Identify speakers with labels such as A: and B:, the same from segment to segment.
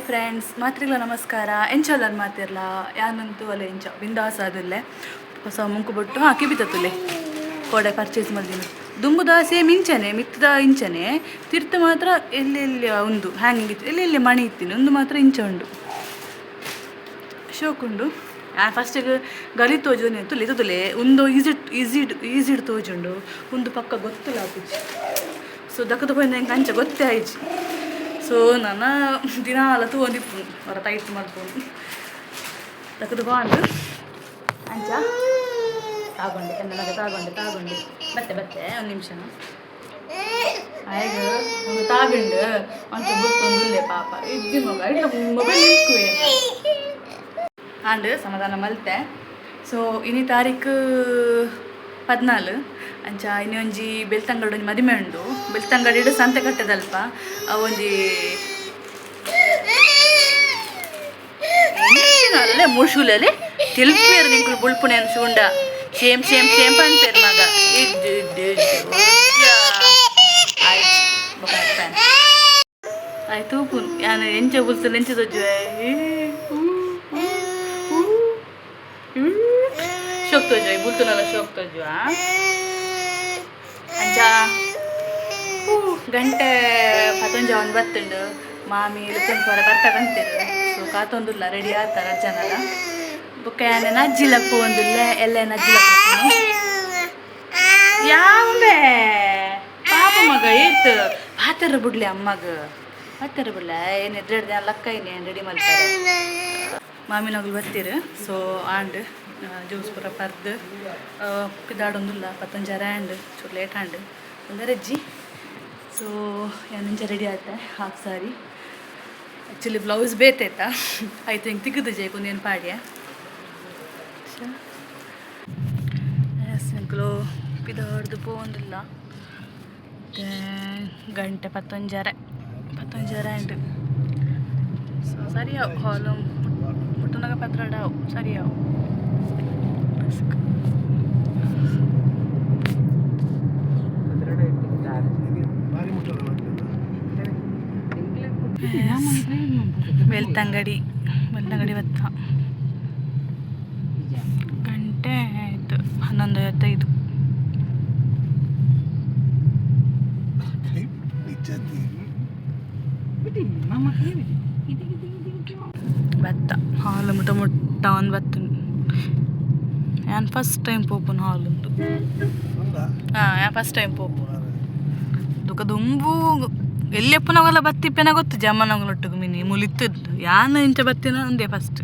A: Hi friends, ಮಾತ್ರಿಗ್ಲ ನಮಸ್ಕಾರ. ಎಂಚಲ್ಲರ್ ಮಾತಿರ್ಲ ಯಾನಂತೂ ಅಲ್ಲ ಎಂಚ ಬಿಂದಾಸ್ ಆದುಲ್ಲೆ. ಹೊಸ ಮುಂಕು ಬೊಟ್ಟು ಹಾಕಿ ಬಿತ್ತುಲೆ ಕೋಡೆ ಪರ್ಚೇಸ್ ಮಲ್ದಿನ. ದುಂಬುದ ಸೇಮ್ ಇಂಚನೆ, ಮಿತ್ತದ ಇಂಚನೆ. ತಿರ್ತು ಮಾತ್ರ ಎಲ್ಲೆಲ್ಲಿ ಉಂದು ಹ್ಯಾಂಗಿಂಗ್ ಇತ್ತು, ಎಲ್ಲೆಲ್ಲಿ ಮಣಿ ಇತ್ತಿನ. ಒಂದು ಮಾತ್ರ ಇಂಚ ಉಂಡು, ಶೋಕುಂಡು. ಫಸ್ಟಿಗೆ ಗಲಿ ತೋಜುನೆ ತುಲೆ ತುಲೆ. ಒಂದು ಈಸಿ ಈಸಿ ಈಸಿಡ್ ತೋಜುಂಡು. ಒಂದು ಪಕ್ಕ ಗೊತ್ತಿಲ್ಲ ಆಪುಜಿ. ಸೊ ದಕ್ಕದ ಪೋಯಿನ ಎಂಕ್ ಅಂಚ ಗೊತ್ತೇ ಆಯ್ಜಿ. ಸೊ ನನ ದಿನಾಲ ತೂವೊಂದಿಪ್ಪು, ಹೊರ ಟೈಟ್ ಮಲ್ಪೊಂದು ದಕ್ಕದ ಬಾಂಡು. ಅಂಚ ತಾಗೊಂಡೆ ಎನ್ನ ಮಗ, ತಾಗೊಂಡೆ ತಾಗೊಂಡೆ. ಬತ್ತೆ ಬತ್ತೆ, ಒಂದು ನಿಮಿಷ. ಆಯ್ಗ ಒಂದು ತಾಗಂಡು ಅಂಚ ಬುತ್ತೊಂದುಲ್ಲೆ ಪಾಪ. ಇದ್ದಿ ಮಗ ಇಟ್ಲ ಮೊಬೈಲ್ ಇಕ್ಕುವೆ ಆಂಡ್ ಸಮಾಧಾನ ಮಲ್ತೆ. ಸೊ ಇನಿ ತಾರೀಕು 14. ಅಂಚ ಇನಿ ಒಂಜಿ ಬೆಳ್ತಂಗಡಿ ಒಂಜಿ ಮದಿಮೆ ಉಂಡು. ಬೆಳ್ತಂಗಡಿಡ್ ಸಂತೆ ಕಟ್ಟೆದಲ್ಪ ಒಂಜಿ ಅಲ್ಲೇ ಮುಳ್ಶೂಲಲ್ಲಿ ತಿಲ್ಪೇರು. ನಿಂಕುಲು ಬುಳ್ಪುಣೆ ಶೂಂಡ ಶೇಮ್ ಶೇಮ್ ಶೇಮ್ ಪನ್ಪೇರು ಮಗ. ಇದ್ದು ಇದ್ದು ಇದ್ದು ಆಯ್ತು, ಆಯ್ತು. ತೂಪುನ್ ಯಾನ್ ಎಂಚ ಬುಲ್ತುಲ್, ಎಂಚ ತೊಜುವೆ. ಶೋಕ್ ತೋಜುವೆ, ಬುಲ್ತುನಲ್ಲ ಶೋಕ್ ತೋಜುವ. ಅಂಚ ಗಂಟೆ ಪತ್ತೊಂಜಿ ಒಂದು ಬತ್ತುಂಡು. ಮಾಮಿ ಲೆತ್ತೊಂದು ಪೋರ ಬರ್ತಾ ಕಂತೀರು. ಸೊ ಕಾತೊಂದುಲ್ಲ, ರೆಡಿ ಆತಾರ ಜನಲ. ಬೊಕ್ಕ ಯಾನ್ ಅಜ್ಜಿಲ ಪೋವೊಂದುಲ್ಲೆ, ಎಲ್ಲ ಅಜ್ಜಿಲ. ಯಾವಂಬೆ ಪಾಪ ಮಗ ಏತ್ ಪಾತೆರ ಬುಡ್ಲಿ ಅಮ್ಮಗ, ಪಾತೆರ ಬುಡ್ಲೆ. ಏನು ಎದ್ರೆಡ್ದೆ ಲಕ್ಕ ಇನಿ ರೆಡಿ ಮಲ್ತಾರೆ. ಮಾಮಿನಗುಲು ಬತ್ತೀರು. ಸೊ ಆಂಡ್ ಜ್ಯೂಸ್ ಪೂರ ಪರ್ದು ಪಿದಾಡೊಂದುಲ್ಲ. ಪತ್ತೊಂಜಾರ ಆಂಡ್, ಚೂರು ಲೇಟ್ ಆಂಡ್ ಒಂದರಜ್ಜಿ. ಸೊ ಯಾನಿಂಚ ರೆಡಿ ಆತೆ. ಹಾಫ್ ಸಾರಿ, ಆ್ಯಕ್ಚುಲಿ ಬ್ಲೌಸ್ ಬೇತೈತಾ ಆಯ್ತು. ಹಿಂಗೆ ತಿಕ್ಕದು ಜೇಕು ಪಾಡ್ಯ. ಎಸ್, ಎಂಕುಲು ಪಿದಾಡ್ದು ಪೋವೊಂದುಲ್ಲ. ಗಂಟೆ ಪತ್ತೊಂಜರೆ, ಪತ್ತೊಂಜರೆ ಆಂಡ್. ಸೊ ಸರಿ ಆವು, ಹಾಲು ಮುಟ್ಟುನಾಗ ಪತ್ರೊಡೆ ಆವು, ಸರಿ ಆವು. ಬೆಳ್ತಂಗಡಿ, ಬೆಳ್ತಂಗಡಿ ಬತ್ತ. ಗಂಟೆ ಆಯಿತು 11:55. ಬತ್ತ ಹಾಲು ಮುಟ್ಟ ಮುಟ್ಟ ಒಂದು ಬತ್ತ. ಯಾನ್ ಫಸ್ಟ್ ಟೈಮ್ ಪೋಪುನ ಹಾಲ್ ಉಂದು. ಹಾಂ, ಯಾನ್ ಫಸ್ಟ್ ಟೈಮ್ ಪೋಪು. ದುಕ ದುಂಬು ಎಲ್ಲಿ ಎಪ್ಪುನಗಲ ಬತ್ತಿಪ್ಪೆನ ಗೊತ್ತು, ಜಮ್ಮನಗಲೊಟ್ಟುಗು ಮಿನಿ ಮುಲಿತ್ತದ್ದು. ಯಾನ್ ಇಂಚ ಬತ್ತಿನ ಒಂದೇ ಫಸ್ಟ್.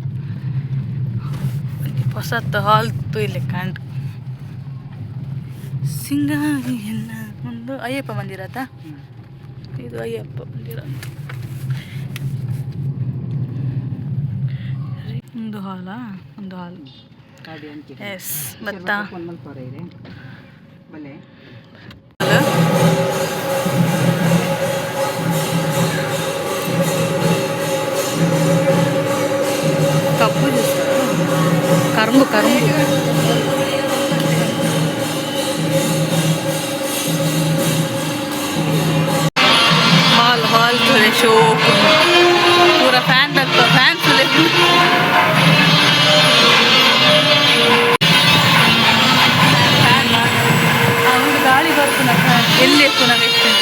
A: ಹೊಸತ್ತು ಹಾಲ್ ತೂಯ್ಲೆ ಕಂಡು. ಸಿಂಗಾರಿ ಎಲ್ಲ ಒಂದು ಅಯ್ಯಪ್ಪ ಮಂದಿರ ಆತ ಇದು, ಅಯ್ಯಪ್ಪ ಮಂದಿರ ಅಂತ. ಒಂದು ಹಾಲಾ, ಒಂದು ಹಾಲ್. ಎಸ್, ಬತ್ತ. ಕಬ್ಬು ಜ್ಯೂಸ್, ಕರುಂಬು ಕರುಂಬು. ಹಾಲ್ ಹಾಲ್ ತೋಲೆ ಶೋಕ್. ಪೂರ ಫ್ಯಾನ್ ತಲ್ಪ, ಫ್ಯಾನ್ ಫುಲ್. ಫ್ಯಾನ್ ಒಂದು ಗಾಳಿ ಬರ್ಪುನ ಫ್ಯಾನ್ ಎಲ್ಲಿ ಎಪ್ಪುನ ವ್ಯಕ್ತಿ.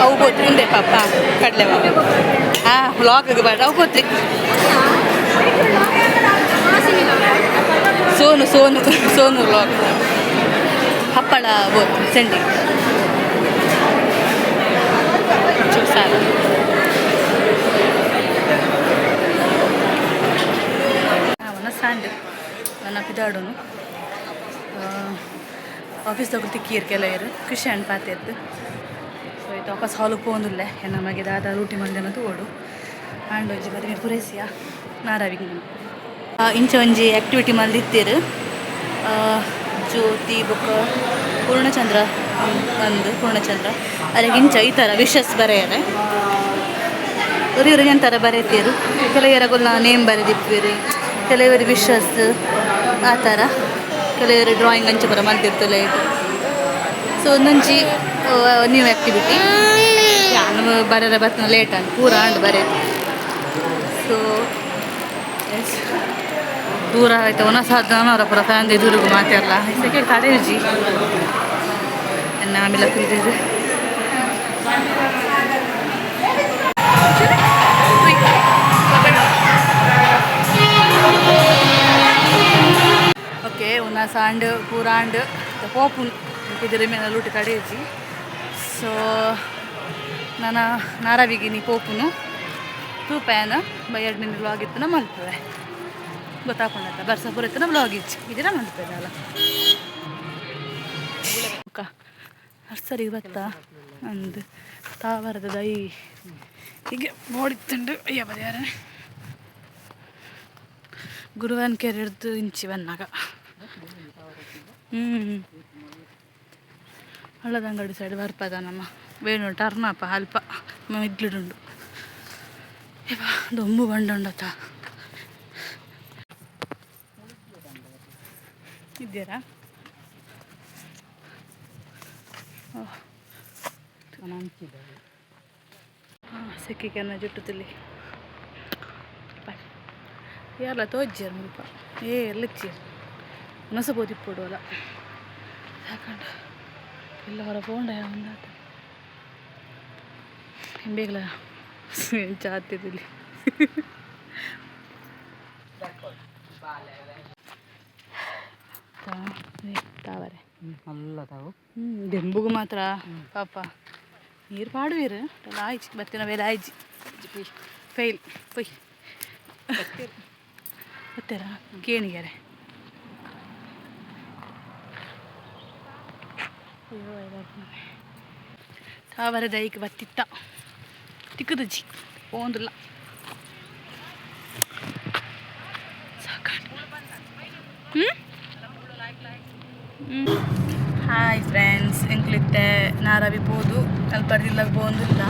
A: ಅವು ಬೋತ್ರಿ ಉಂದೆ ಪಾಪ ಕಡಲೆ. ಹಾಂ, ವ್ಲಾಗ್ ಬೇಡ. ಅವು ಬೋತ್ರಿ ಸೋನು ಸೋನು ಸೋನು ವ್ಲಾಗ್. ಹಪ್ಪಳ ಬೋತ್ ಸೆಂಡಿ. ಸಾರ ಸಾಂಡ್ ನನ್ನ ಪಿದಾಡುನು ಆಫೀಸ್ ದಗುಲು ತಿಕ್ಕೀರ್ ಕೆಲವರು ಖುಷಿ ಆಂಡ್ ಪಾತೆರ್ದು. ಸೊ ಇತ್ತೆ ವಾಪಸ್ ಹಾಲಿಗೆ ಪೋಂದುಲ್ಲೆ. ಎನ್ನ ಮಗೆ ದಾದ ರೂಟಿ ಮಲ್ದೆನ ತೂವೊಡು. ಆಂಡ್ ಒಂಜಿ ಬರೀ ಪುರೇಸಿಯ ನಾರಾವಿಗ್. ಇಂಚ ಒಂಜಿ ಆಕ್ಟಿವಿಟಿ ಮಲ್ದಿತ್ತೆರ್ ಜ್ಯೋತಿ ಬೊಕ್ಕ ಪೂರ್ಣಚಂದ್ರ ಅಂದ್. ಪೂರ್ಣಚಂದ್ರ ಅರೆಗ್ ಇಂಚ ಈ ಥರ ವಿಶಸ್ ಬರೆಯರೆ. ಒರಿ ಒರಿ ಥರ ಬರೆತೀರು. ಕೆಲವೆರಗುಲ್ನ ನೇಮ್ ಬರೆದಿಪ್ಪೆರ್, ಕೆಲವರು ವಿಶಸ್ ಆ ಥರ, ಕೆಲವರು ಡ್ರಾಯಿಂಗ್ ಅಂಚ ಪೂರ ಮಲ್ತಿರ್ತಲೆ. ಸೊ ಒಂದೊಂಜಿ ನ್ಯೂ ಆಕ್ಟಿವಿಟಿ. ಯಾನ್ ಬರೆರೆ ಬರ್ತನ ಲೇಟ್ ಆಂಡ್, ಪೂರ ಆಂಡ್ ಬರೆದು. ಸೊ ಎಸ್, ದೂರ ಆಯ್ತು. ಒನಸಾದ ಪೂರ ಫ್ಯಾನ್ ಎದುರುಗು ಮಾತೆರ್ಲ ಇಸಕ್ಕೆ ತಡೆಯುಜಿ. ಎನ್ನ ಆಮೇಲೆ ಕುಲ್ದಿರು. ಓಕೆ, ಉನ ಸಾಂಡ್ ಪೂರಾಂಡ್ ಪೋಪುನ್ ಇದ್ರ ಮೇಲೆ ಲೂಟಿ ತಡೆಯುಜಿ. ಸೊ ನನ್ನ ನಾರಾವಿಗಿನಿ ಪೋಪುನು ತೂಪಾಯನ ಬೈ 2 ಮಿನಿಟ್ ವ್ಲಾಗ್ ಇತ್ತು ಮಲ್ಪುವೆ. ಗೊತ್ತಾಪುಂಡತ್ತ ಬರ್ಸ ಪೂರ ಇತ್ತನ ವ್ಲಾಗ್ ಇಜ್ಜಿ, ಇದಿರ ಮಲ್ಪೆದಲ್ಲ. ನರ್ಸರಿಗೆ ಬತ್ತ ಅಂದ್ ತಾವರದ ದೈ ಹೀಗೆ ಬೋಡಿತ್ತುಂಡು. ಅಯ್ಯ ಬದಿಯಾರ ಗುರುವನ್ ಕೆರೆ ಹಿಡ್ದು ಇಂಚಿ ಬನ್ನಾಗ ಹಳ್ಳದಂಗಡಿ ಸೈಡ್ ಬರ್ಪದ ನಮ್ಮ ವೇಣು ಟರ್ನ್ ಅಪ್ಪ ಅಲ್ಪ ಮಿಡ್ಲಿಡುಂಡು. ದೊಂಬು ಬಂಡುಂಡತ ಇದ್ದೀರಾ? ಸೆಕ್ಕಿಗೆನ್ನ ಜುಟ್ಟು ತುಲಿ ಯಾರ್ಲ ತೋಜ್ಜಾರ ಮುಲ್ಪ. ಏ ಎಲ್ಲಚ್ಚಿ ಮನಸ್ಸು ಬೋದಿಪ್ಪುಡು ಅಲ್ಲ. ಸಾಕಂಡ ಇಲ್ಲ ಹೊರ ಪೋಂಡ ಒಂದಾತ ಬೇಗಲ ಚಾತಿದಿಲ್ಲಿ. ತಾವರೆ
B: ತಾವು.
A: ದೆಂಬುಗು ಮಾತ್ರ ಪಾಪ ನೀರು ಪಾಡುವೀರು. ಆಯ್ಚಿ ಬತ್ತಿನ ಬೇಲೆ ಆಯ್ಜಿ, ಫೈಲ್ ಪೊಯ್ ಬತ್ತೆರ ಕೇಣಿಗೆರೆ. ತಾವರೆ ದೈಕ್ ಬತ್ತಿತ್ತ ತಿಕ್ಕುದುಜಿ ಪೋಂದುಲ್ಲ ಸಾಕಾಂಡ್. ಹ್ಞೂ ಹಾಯ್ ಫ್ರೆಂಡ್ಸ್, ಎಂಕ್ಲಿತ್ತೆ ನಾರವಿ ಪೋದು ಅಲ್ಪರ್ದಿಲ್ಲ ಪೋಂದಿಲ್ಲ.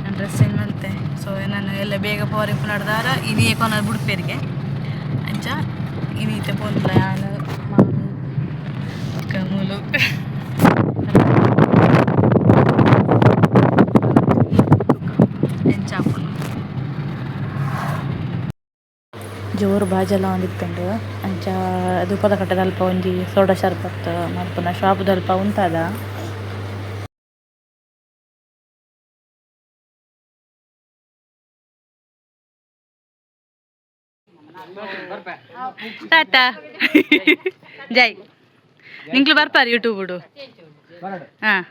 A: ನಾನು ಡ್ರೆಸ್ ಚೇಂಜ್ ಮಲ್ತೆ. ಸೊ ನಾನು ಎಲ್ಲ ಬೇಗ ಪೋರೆ ನಡ್ದಾರ ಇನಿ ಕೊನ ಬುಡ್ಪೇರಿಗೆ ಅಂಚ ಇನಿ ಇತ್ತೆ ಪೋಂದಿಲ್ಲ. ಯಾನು ಮಾಮಿ ಮೂಲು ಎಂಚ ಆಪುಂಡು. ಜೋರು ಬಾಜೆಲ ಒಂದಿತ್ತುಂಡು. ಅಂಚ ಧೂಪದ ಕಟ್ಟೆದಲ್ಪ ಒಂಜಿ ಸೋಡಾ ಶರ್ಬತ್ ಮಲ್ಪುನ ಶಾಪುದಲ್ಪ ಉಂತಾದ. ಟಾಟಾ ಜೈ. ನಿಂಕ್ಲು ಬರ್ಪಾರು ಯೂಟ್ಯೂಬ್. ಹಾಂ,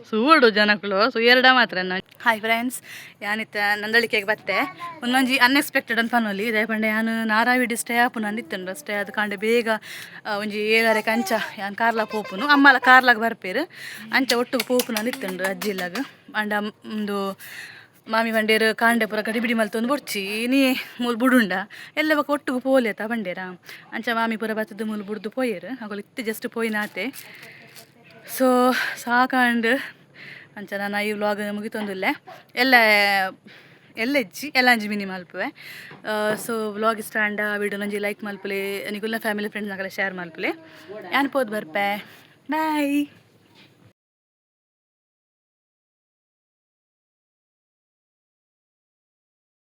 A: ಸೂಡು ಜನಕ್ಕಳು ಸುಯರ್ಡ ಮಾತ್ರ. ಹಾಯ್ ಫ್ರೆಂಡ್ಸ್, ಯಾನಿತ್ತ ನಂದಳಿಕೆಗೆ ಬತ್ತೆ. ಒಂದೊಂಜಿ ಅನ್ಎಕ್ಸ್ಪೆಕ್ಟೆಡ್ ಅಂತ ಪನೊಲಿ. ದಾಯೆ ಯಾನ್ ನಾರಾವಿಡ್ ಸ್ಟೇ ಆಪುನು ಅಂದಿತ್ತುಂಡು. ಸ್ಟೇ ಅದು ಕಾಂಡೆ ಬೇಗ ಒಂಜಿ 7:30 ಅಂಚ ಯಾನ್ ಕಾರ್ಲಾಗ ಪೋಪುನು, ಅಮ್ಮಲ ಕಾರ್ಲಾಗ ಬರ್ಪೇರು. ಅಂಚ ಒಟ್ಟುಗು ಪೋಪುನು ಅಂದಿತ್ತುಂಡು ಅಜ್ಜಿಲ್ಲಾಗ. ಅಂಡ ಒಂದು ಮಾಮಿ ಬಂಡೇರು ಕಾಂಡೆ ಪೂರ ಗಡಿಬಿಡಿ ಮಲ್ತೊಂದು ಬೊಡ್ಚಿ ಇನಿ ಮೂಲು ಬುಡುಂಡ ಎಲ್ಲ ಬೊಕ ಒಟ್ಟುಗು ಪೋಲೆತ ಬಂಡೇರ. ಅಂಚ ಮಾಮಿ ಪೂರ ಬತ್ತದ ಮೂಲು ಬುಡ್ದು ಪೋಯೆರ್. ಅಗುಲು ಇತ್ತೆ ಜಸ್ಟ್ ಪೋಯಿನಾತೆ. ಸೊ ಸಾಕಾಂಡ್. ಅಂಚ ನಾನು ಈ ವ್ಲಾಗ್ ಮುಗಿತೊಂದುಲ್ಲೆ. ಎಲ್ಲ ಎಲ್ಲೆಜ್ಜಿ ಎಲ್ಲಂಜಿ ಮಿನಿ ಮಲ್ಪುವೆ. ಸೊ ವ್ಲಾಗ್ ಇಷ್ಟ ಆಂಡ ವಿಡಿಯೋ ಒಂಜಿ ಲೈಕ್ ಮಲ್ಪುಲೆ, ನಿಕುಲ್ನ ಫ್ಯಾಮಿಲಿ ಫ್ರೆಂಡ್ಸ್ ನಕಲೆ ಶೇರ್ ಮಲ್ಪುಲೆ. ಯಾನ್ ಪೋದು ಬರ್ಪೆ. ಬಾಯ್.